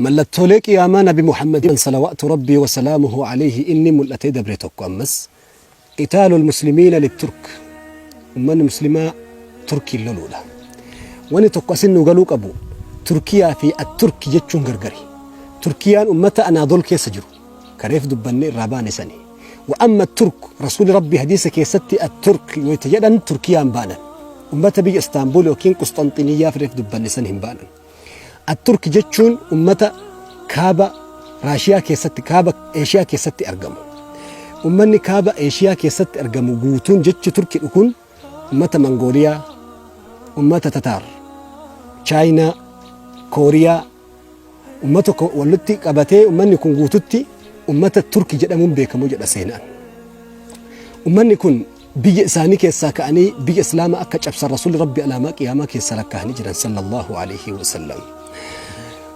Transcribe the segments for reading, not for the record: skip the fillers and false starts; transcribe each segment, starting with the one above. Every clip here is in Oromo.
Mallattoolee qiyaamaa Nabi Muhammad salawaatu Rabbii wa salaamuhu alayhi inni mul'atee dabre tokko ammas qitaalul muslimiina litturk, ummanni muslimaa Turkiin loluudha. Wani tokko asin nu galuu qabu, Turkiyaa fi at-Turki jechuun gargari. Turkiyaan ummata Anaadol keessa jiru ka reef dubbanne irraa baane sani. Wa amma Turk, Rasuuli Rabbii hadiisa keessatti at-Turk wayta jedhan Turkiyaan baanan. Ummata biyya Istaanbul yookiin Qusxanxiniyyaa reef dubbanne san hin baanan. At-Turk jechuun ummata kaaba Raashiyaa keessatti, kaaba Eeshiyaa keessatti argamu. Ummanni kaaba Eeshiyaa keessatti argamu guutuun jechi Turki kun ummata Mangooliyaa, ummata Tataar, Chaayinaa, Kooriyaa, ummata walitti qabatee ummanni kun guututti ummata Turki jedhamuun beekamu jedha seenaan. Ummanni kun biyya isaanii keessaa ka'anii biyya Islaamaa akka cabsan Rasuulli Rabbi alaamaa qiyaamaa keessa lakkaa'anii jiran sallallahu alaihi wasallam.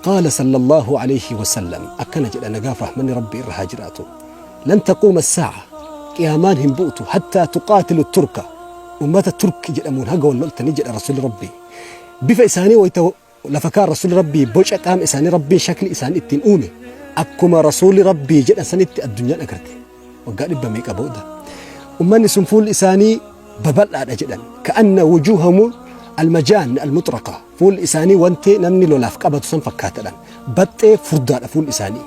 Qaala sallallahu alaihi wasallam, akkana jedha, nagaaf rahmanni Rabbi irra haa jiraatu. Lan taquuma saa'a, qiyaamaan hin bu'utu, hattaa tuqaatilu Turka, ummata Turki jedhamuun haga wal loltanii jedha Rasuulli Rabbi. Bifa isaanii wayita lafa kaan Rasuulli Rabbii, boca qaama isaanii Rabbiin shakli isaanii ittiin uume akkuma Rasuulli Rabbii jedhan sanitti addunyaan agarte. Waggaa dhibba meeqa booda. Ummanni sun fuulli isaanii babal'aadha jedhan. Ka'anna wujuhamu almajaan almutraqa. Fuulli isaanii wanti namni lolaaf qabatu san fakkaatadhan. Baxxee furdaadha fuulli isaanii.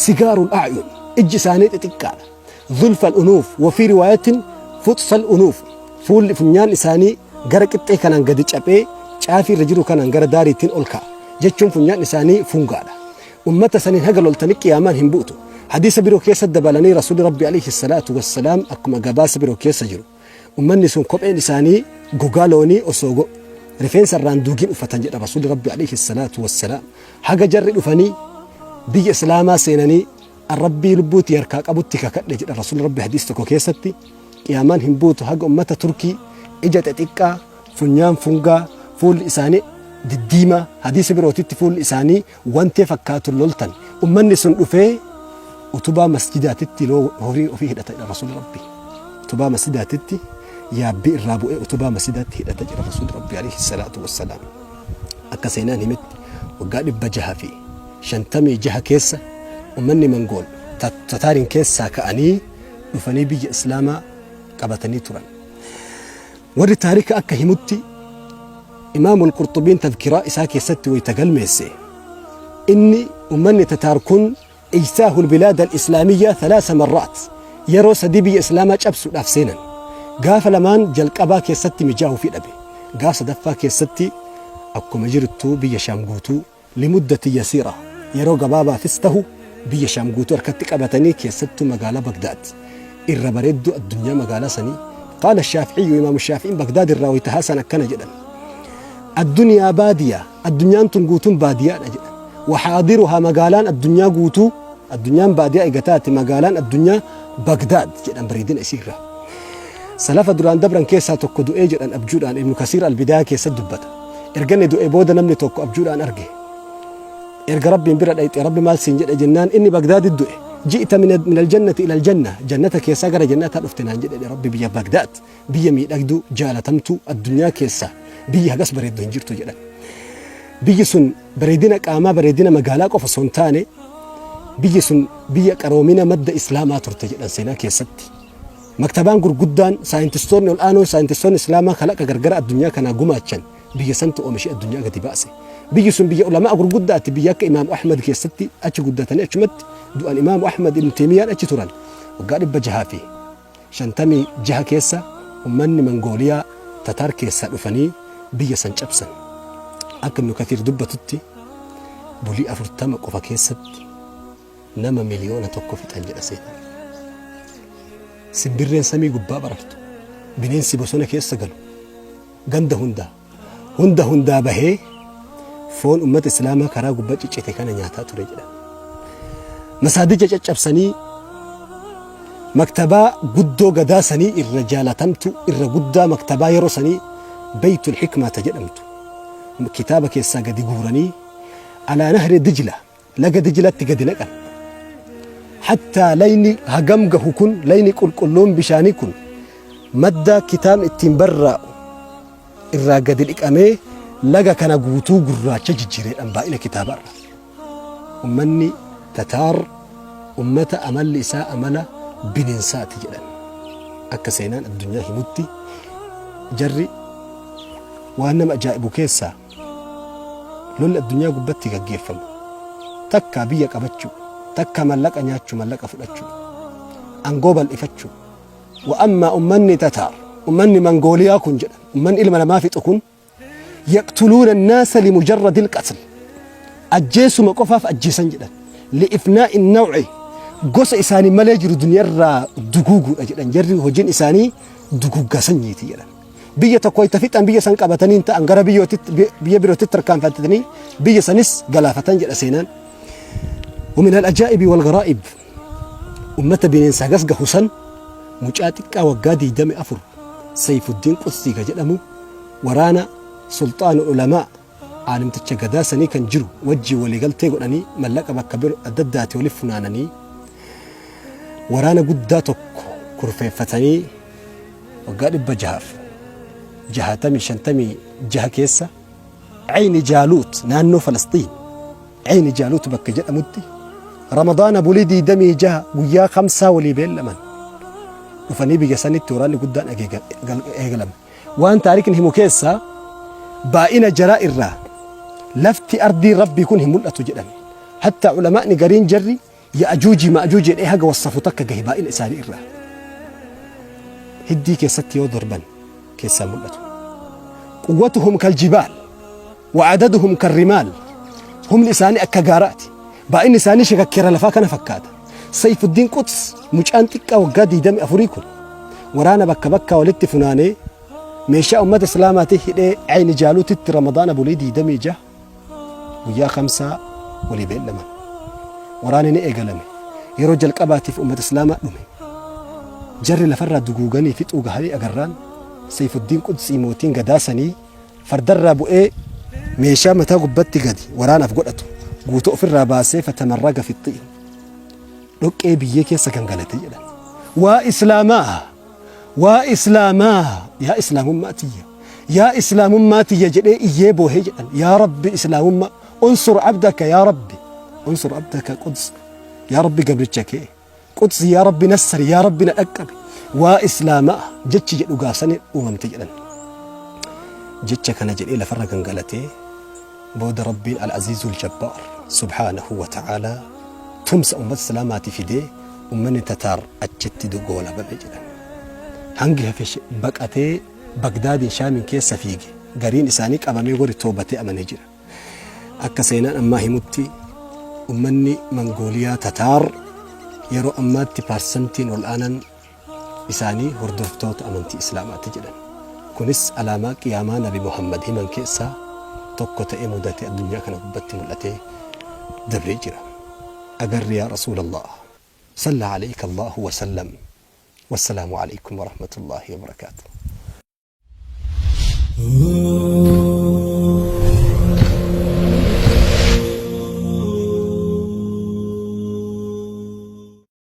Sigaarul a'yun, ijji isaanii xixiqqaadha. Zulfal unuuf, wa fi riwaayatin fuxsal unuuf. Fuulli funyaan isaanii gara qixxee kanaan gadi caphee caafii irra jiru kanaan gara daariitiin ol ka'a. Jechuun funyaan isaanii fungaadha. Ummata saniin haga loltanii qiyaamaan hin bu'utu. Hadiisa biroo keessa dabalanii Rasuulli Rabbi alayhi salaatu wassalaam akkuma gabaasa biroo keessa jiru. Ummanni sun kopheen isaanii gogaa loonii osoo rifeensa irraan duugin uffatan jedha Rasuulli Rabbi alayhi salaatu wassalaam. Haga jarri dhufanii biyya Islaamaa seenanii, Rabbii lubbuutii harkaa qabutti kakadhe jedha Rasuulli Rabbi hadiisa tokko keessatti, qiyaamaan hin buutu haga ummata Turkii ija xixiqqaa, funyaan fungaa, fuulli isaanii diddiimaa, hadiisa birootitti fuulli isaanii wantee fakkaatu loltan. Ummanni sun dhufee utubaa masjidaatitti horii ofii hidhata jedha Rasuulli Rabbi. Utubaa masjidaatitti yaabbii irraa bu'ee utubaa masjidaatti hidhata jedha Rasuulli Rabbi alayhi salaatu wassalaam. Akka seenaan himetti waggaa 656 keessa ummanni Mangool Tataariin keessaa ka'anii dhufanii biyya Islaamaa qabatanii turan. Warri taarika akka himutti, Imaamul Qurxubiin tadkiraa isaa keessatti wayta galmeesse, inni ummanni Tataar kun ijtaahul bilaad al-islaamiyyaa thalaasa marraat, yeroo sadii biyya Islaamaa cabsuudhaaf seenan. Gaafa lamaan jalqabaa keessatti mijaa'uufii dhabe. Gaaf sadaffaa keessatti akkuma jirtu biyya Shaam guutuu limuddati yasiira, yeroo gabaabaafis tahu biyya Shaam guutuu harkatti qabatanii, keessattuu magaalaa Bagdaad irra bareedduu addunyaa magaalaa sanii. Qaala Shaafi'iyyu, Imaamu Shaafi'iin Bagdaad irraa wayta haasan akkana jedhan: Addunyaa baadiya, addunyaan tun guutuun baadiyaadha jedhan. Waxaadiruhaa, magaalaan addunyaa guutuu, addunyaan baadiyaa ega taate magaalaan addunyaa Bagdaad jedhan bareedina isii irraa. Salafa duraan dabran keessaa tokko du'ee jedhan abjuudhaan, Ibnu Kasiir Albidaaya keessatti dubbata. Erga inni du'ee booda namni tokko abjuudhaan arge. Erga Rabbiin bira dhayxe Rabbi maal siin jedhe jennaan, inni Bagdaaditti du'e. Ji'ta min aljannati ila aljanna, jannata keessaa gara jannataa dhufte naan jedhe Rabbi. Biyya Bagdaad, biyya miidhagduu jaalatamtuu, addunyaa keessaa biyyi hagas bareeddu hin jirtu jedhan. Biyyi sun bareedina qaamaa, bareedina magaalaa qofa osoo hin taane, biyyi sun biyya qaroomina madda Islaamaa turte jedhan seenaa keessatti. Maktabaan gurguddaan, saayintistoonni ol'aanoon, saayintistoonni Islaamaa kalaqa gargara addunyaa kanaa gumaachan biyya santu oomishee addunyaa gadi baase. Biyyi sun biyya ulamaa gurguddaati, biyya akka Imaamu Ahmad keessatti achi guddatanii achumatti du'an, Imaamu Ahmad, Ibn Teemiyyaan achi turan. Waggaa 656 keessa ummanni Mangooliyaa Tataar keessaa dhufanii biyya san cabsan. Akka Ibn Kathiir dubbatutti bulii 40 qofa keessatti nama 1,000,000 fixan jedha seenaan. Simbirreen samii gubbaa barartu, bineensi bosona keessa galu, ganda hundaa, hunda hundaa bahee foon ummata Islaamaa karaa gubbaa ciccite kana nyaataa ture jedhan. Masaajida caccabsanii, maktabaa guddoo gadaa sanii irra jaalatamtu, irra guddaa maktabaa yeroo sanii Beeytul Hikmaa ta jedhamtu kitaaba keessaa gadi guuranii alaa nahri Dijla, laga Dijlatti gadi naqan. Hattaa layni hagam gahu kun, layni qulqulluun bishaanii kun madda kitaabni ittiin barraa'u irraa gadi dhiqamee laga kana guutuu gurraacha jijjiireedhaan baay'ina kitaaba irraa. Ummanni Tataar ummata amalli isaa amala bineensaati jedhan. Akka seenaan addunyaa himutti jarri waan nama ajaa'ibu keessaa lolli addunyaa gubbatti gaggeeffamu takkaa biyya qabachuu, takkaa mallaqa nyaachuu, mallaqa fudhachuu, angoo bal'ifachuu. Wa ammaa ummanni Tataar, ummanni Mangooliyaa kun jedhan, ummanni ilma namaa fixu kun yaqtuluuna annaasa limujarradil qatl, ajjeesuma qofaaf ajjeesan jedhan, li'ifnaa'i naw'i, gosa isaanii malee jiru duniyarraa duguuguudha jedhan. Jarri hojiin isaanii duguuggaa sanyiiti jedhan. Biyya tokko itti fixan, biyya san qabatanii hin ta'an, gara biyya birootitti tarkaanfatanii biyya sanis galaafatan jedha seenaan. ومن العجائب والغرائب ummata bineensaa gas gahu san mucaa xiqqaa waggaa 24 Sayfuddiin Qudsii ka jedhamu waraana sulxaanu ulamaa aalimticha gadaa sanii kan jiru wajjii waliigaltee godhanii, mallaqa bakka biro adda addaati waliif funaananii, waraana guddaa tokko kurfeeffatanii waggaa 656 keessa Ceyni Jaaluut, naannoo Falasxiin Ceyni Jaaluut bakka jedhamutti Ramadaana bulii 26 guyyaa Kamsaa walii beellaman dhufanii biyya sanitti waraanni guddaan eegalame. Waan taarikni himu keessaa baay'ina jaraa irraa lafti ardii Rabbii kun hin mul'atu jedhan. Hatta ulamaa'ni gariin jarri Ya'ajuuji Ma'ajuuj jedhee haga wassafu takka gahe baay'ina isaanii irraa. Hiddii keessatti yoo darban keessaa mul'atu. Quwwatuhum kal jibaal wa adaduhum kal rimaal. Humni isaanii akka gaaraati. Baay'inni isaanii shakakkeera lafaa kana fakkaata. Sayfuddiin Quds mucaan xiqqaa waggaa 24 kun waraana bakka bakkaa walitti funaanee meeshaa ummata Islaamaatii hidhee Ayni Jaaluutitti Ramadaana bulii 26 guyyaa Kamsaa walii beellaman. Waraanni ni eegalame. Yeroo jalqabaatiif ummata Islaamaa dhume. Jarri lafarraa duguuganii fixuu gahanii agarraan Sayfuddiin Qudsii mootiin gadaa sanii fardarraa bu'ee meeshaa mataa gubbatti gadi waraanaaf godhatu guutuu ofirraa baasee fatamarraga fixxiin dhoqqee biyyee keessa gangalate jedhan. Waa Islaamaa! Waa Islaamaa! Yaa Islaamummaa tiyya! Yaa Islaamummaa tiyya jedhee iyyee boohee jedhan. Yaa Rabbi Islaamummaa, unsur abdaka, yaa Rabbi unsur abdaka Quds, yaa Rabbi gabricha kee Quds, yaa Rabbi nassari, yaa Rabbi na dhaqqabi. Waa Islaamaa jechi jedhu gaafsanii uumamte jedhan. Jecha kana jedhee lafarra gangalatee booda Rabbiin Al-Aziizul Jabbaar subhaanahu wa ta'aalaa tumsa ummata Islaamaati fidee ummanni Tataar achitti goolabame jedhan. Hangi hafe baqatee Bagdaadiin Shaamiin keessa fiige, gariin isaanii qabamee gori toobatee amanee jira. Akka seenaan ammaa himutti ummanni Mangooliyaa Tataar yeroo ammaatti paarsantiin ol'aanan isaanii hordoftoota amantii Islaamaati jedhan. Kunis alaamaa qiyaamaa Nabi Muhammad himan keessaa tokko ta'ee mudatee addunyaa kana gubbatti mul'atee dabree jira. Agarri yaa Rasuulallah. Salla aleyka Allahu wa sallam. Wassalaamu aleykum warahmatullaahi wabarakaatuh.